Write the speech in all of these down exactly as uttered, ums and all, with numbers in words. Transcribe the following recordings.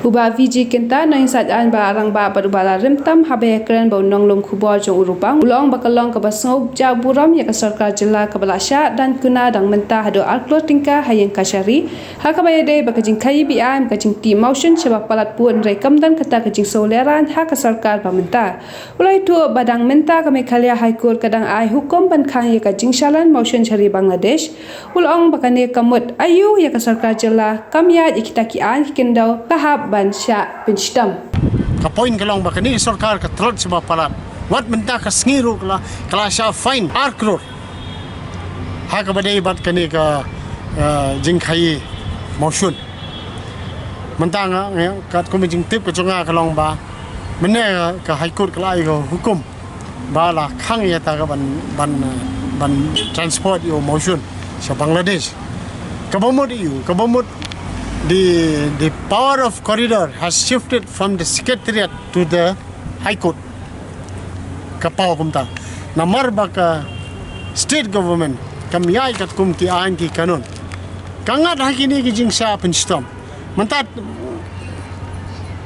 U Bah V G Kynta, nongïasaid aiñ ba rangbah bad uba la rim tam haba ïakren bad u nonglum khubor jong U Rupang, u la ong ba ka long kaba sngewjah burom ïa ka sorkar jylla kaba la shah dang kuna dang mynta haduh ar klur tyngka ha ïing kashari, ha kaba ïadei bad ka jingkhaïi be-aiñ, ka jingtih mawshun shaba palat pud, hynrei kam don kata ka jingsngew lehraiñ ha ka sorkar ba mynta. U la ïathuh ba dang mynta ka Meghalaya High Court ka dang ai hukum ban khang ïa ka jingshalan mawshun sha ri Bangladesh. U la ong ba kane ka mut aïu ïa ka sorkar jylla, kam ïaid ïa kita ki aiñ ki khyndew, ka hap ban shah pynshitom. Ka point ka long ba kane ka sorkar ka tlot shaba palat. Wat mynta ka sngi ruh ka la, ka la shah fine ar klur ha kaba dei bad kane ka, eh, jingkhaïi mawshun. Mynta nga, nga, katkum ka jingtip ka jong nga ka long ba mynne ka High Court ka la ai ka hukum ba la khang ïa kata ka ban, ban, eh, ban transport ïa u mawshun sha Bangladesh. Kaba mut ïa u, kaba mut the, the power of corridor has shifted from the secretariat to the High Court. Ka paw kumta. Namar ba ka state government kam ïaid katkum ki aiñ ki kanun. Ka ngat ha kine ki jingshah pynshitom. Mynta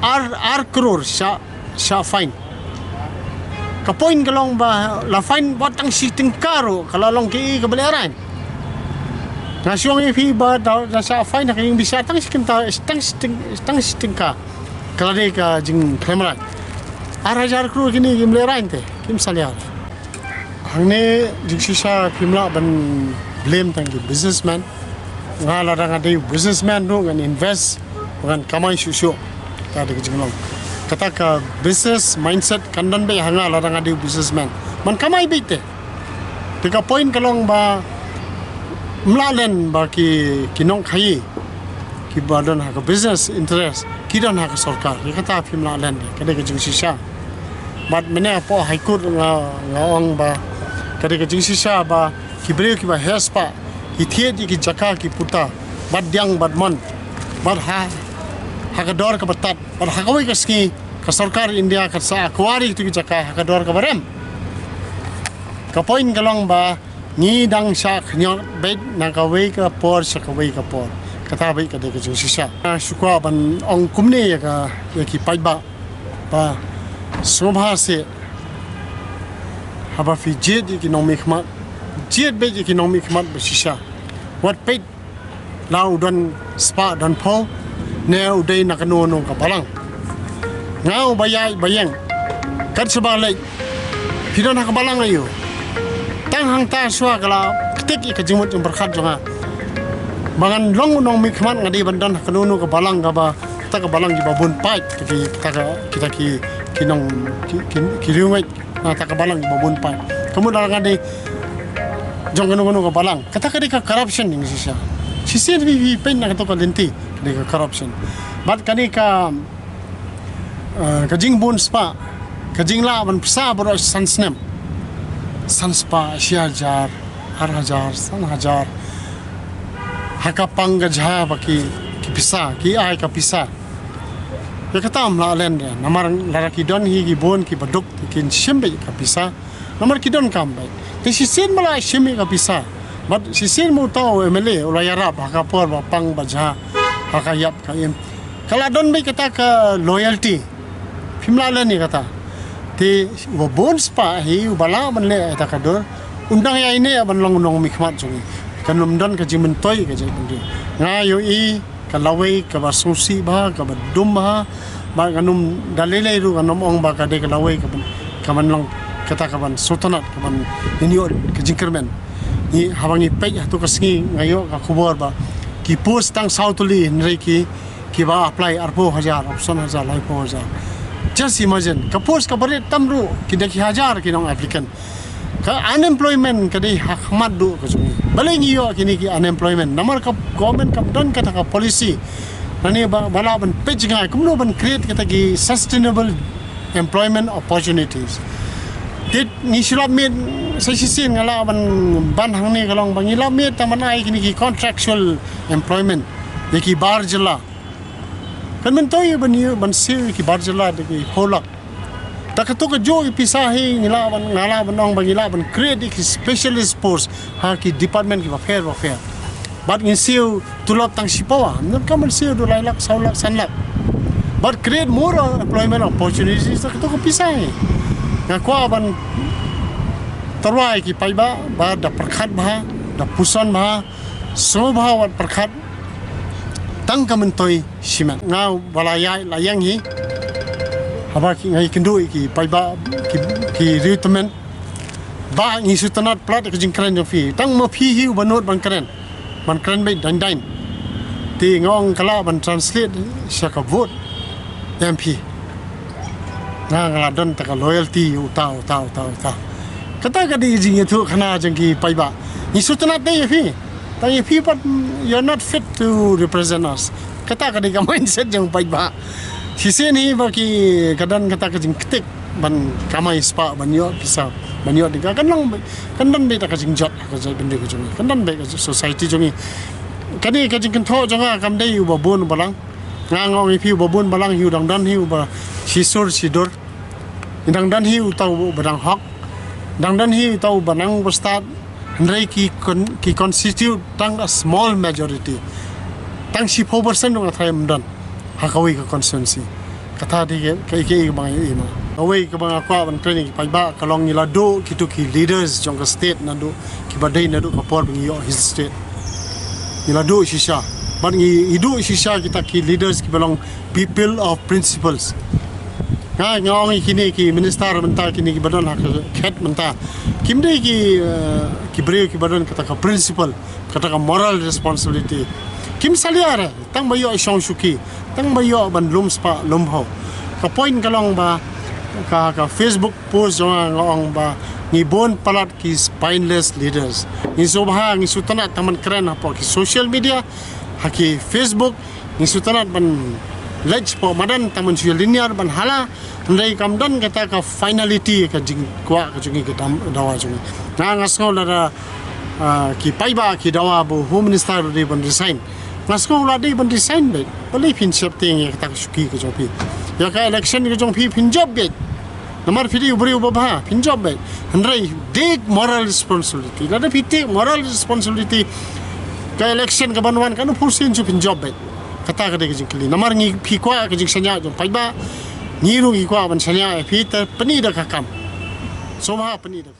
ar, ar klur shah, shah fine. Ka point ka long ba la fine wat tang shi tyngka ruh ka la long kaei kaba lehraiñ. Nga shu ong ïa phi ba da, da shah fine ha ka ïing bishar tang shi kynta, tang shi tyng-, tang shi tyngka. Ka la dei ka jingkhlem raiñ. Ar hajar klur kine kim lehraiñ te, kim salia. Hangne jingshisha phim lah ban blame tang ki businessman. Nga lada nga dei businessman ruh ngan invest, ngan kamai shuh shuh. Ka dei ka jinglong. Kata ka business mindset kan don beit ha nga lada nga dei businessman. Ban kamai beit te. Te ka point ka long ba ym lah len ba ki, ki nongkhaïi kiba don ha ka business interest ki don ha ka sorkar. Ki kata phim lah len, ka dei ka jingshisha. Bad mynne hapoh High Court nga, nga ong ba ka dei ka jingshisha ba ki briew kiba heh spah ki thied ïa ki jaka ki puta bad diang bad mon bad ha, ha ka dor kaba tad bad ha kawei ka sngi ka sorkar India ka sa acquire ïa kito ki jaka ha ka dor kaba rem. Ka point ka long ba ngi dang shah khñiot beit na kawei ka por sha kawei ka por. Kata beit ka dei ka jingshisha. Nga shu kwah ban ong kumne ïa ka, ïa ki paidbah ba sngewbha seh haba phi jied ïa ki nongmihkhmat, jied beit ïa ki nongmihkhmat ba shisha. Wat peit la u don spah don phew ne u dei na kano kano ka balang. Nga uba ïaid ba ïeng kat shaba leit phi don ha ka balang aïu? Tang hangta shuwa ka la ktik ïa ka jingmut jingpyrkhat jong nga ba ngan long u nongmihkhmat nga dei ban don ha kano kano ka balang kaba kata ka balang kiba bun paid, kita ki, kita ka, kita ki, ki nong, ki, ki, ki riewngeit. Na kata ka balang kiba bun paid. Ka mut lada nga dei jong kano kano ka balang. Kata ka dei ka corruption jingshisha. Shisien phi, phi peit na kato ka lynti, ka dei ka corruption. Bad kane ka, eh, ka jingbun spah, ka jinglah ban pisa baroh san snem. San spah, shi hajar, ar hajar, san hajar. Ha ka pang ka jha ba ki, ki pisa, ki ai ka pisa. Ïa kata ym lah len ïa. Namar lada ki don hi ki bun kiba duk kin shim beit ka pisa. Namar ki donkam beit. Te shisien ba la shim ïa ka pisa. Bad shisien ba uta u M L A u la ïarap ha ka por ba pang ba jha ha ka ïap ka im. Ka la don beit kata ka loyalty. Phim lah len ïa kata. Te uba bun spah hi uba lah ban leh ïa kata ka dur. Un dang ïaineh ban long u nongmihkhmat jong ngi. Kan ym don ka jingmyntoi ka jingmyntoi. Nga ïohi ka lawei kaba sngewsih bha, kaba dum bha. Ba ngan ym da lei lei ruh ngan ym ong ba ka dei ka lawei kaban, kaban long kata kaban sngewtynnat, kaban ngin ïoh ka jingkyrmen. Ngi haba ngi peit hato ka sngi nga ïoh ka khubor ba ki post tang saw tylli hynrei ki, kiba apply arphew hajar, arphew san hajar, laiphew hajar. Just imagine, ka post kaba rit tam ruh ki da ki hajar ki nong applicant. Ka unemployment ka dei ha khmat duh ka jong ngi. Balei ngi ïoh kine ki unemployment? Namar ka government kam don kata ka policy. Nane ba, ba lah ban peit jngai kumno ban create kata ki sustainable employment opportunities. Te ngi shu lap miet sa shisien nga lah ban ban hangne ka long ba ngi lap miet tang ban ai kine ki contractual employment ïa ki bar jylla. Kan myntoi ban ïa ban siew ïa ki bar jylla da ki phew lak. Ta kato kajuh ki pisa hi ngi lah ban, nga lah ban ong ba ngi lah ban create ki specialist post ha ki department kiba pher ba pher. Bad ngin siew tulop tang shipawa, ngim donkam ban siew da lai lak, saw lak, san lak. But create more employment opportunities, kato ka pisa hi. Nga kwah ban tyrwa ïa ki paidbah ba da pyrkhat bha, da puson bha, sngewbha wat pyrkhat tang ka myntoi shimet. Nga ba la ïaid la ïeng hi, haba ki, nga ïakynduh ïa ki paidbah, ki, ki riew tymmen. Ba ngi sngewtynnat palat ka jingkren jong phi. Tang ma phi hi uba nud ban kren. Ban kren beit dang dang. Te nga ong ka lah ban translate sha ka vote M P. Nga, nga la don ta ka loyalty uta, uta, uta, uta. Kata ka dei jingïathuh khana jong ki paidbah. Ngi sngewtynnat te ïa phi. Tang ïa phi pat, you're not fit to represent us. Kata ka dei ka mindset jong paidbah. Shisien hi ba ki ka don kata ka jingktik ban kamai spah, ban ïoh pisa, ban ïoh ding ka, kan long, kan don beit ka jingjot, ka jot bynta ka jong ngi. Kan don beit ka society jong ngi. Kane ka jingkynthoh jong nga kam dei uba bun uba lang. Nga, nga ong ïa phi, uba bun uba lang hi u dang don hi uba shisur shidur. Dang don hi uta uba dang hok. Dang don hi uta uba nang uba stad. Hynrei ki con-, ki constitute tang a small majority. Tang shiphew percent ruh nga tharai ym don ha kawei ka constituency. Kata dei ka, ka, ka, ka ba nga ïohi ma. Kawei kaba nga kwah ban kren ïa ki paidbah ka long ngi la duh kito ki leaders jong ka state naduh kiba dei naduh ka por ba ngi ïoh hi state. Ngi la duh shisha. Bad ngi, ngi duh shisha kita ki leaders kiba long people of principles. Nga, nga ong ïa kine ki minister mynta, kine kiba don ha ka khet mynta. Kim dei ki, eh, ki briew kiba don kata ka principle, kata ka moral responsibility. Kim salia re, tang ba ïoh shong shuki, tang ba ïoh ban lum spah lum phew. Ka point ka long ba, ka, ka Facebook post jong nga nga ong ba, ngi bun palat ki spineless leaders. Ngi sngewbha, ngi sngewtynnat tang ban kren hapoh ki social media, ha ki Facebook, ngi sngewtynnat ban leit shapoh madan tang ban shu linear ban hala, hynrei kam don kata ka finality ka jingkwah ka jong ngi, ka dam-, dawa jong ngi. Nga, nga sngew lada, ah, ki paidbah ki dawa ba u Home Minister u dei ban resign. Nga sngew la dei ban resign beit. Balei phin sheptieng ïa kata ka shuki ka jong phi? Ïa ka election ka jong phi phin jop beit. Namar phi dei u briew uba bha, phin jop beit. Hynrei take moral responsibility. Lada phi take moral responsibility, ka election ka ban wan kano phew sien shu phin jop beit. Kata ka dei ka jingkylli. Namar ngi, phi kwah ka jingshaniah jong paidbah, ngi ruh ngi kwah ban shaniah ïa phi, te pyni da ka kam. Sngewbha pyni da ka kam.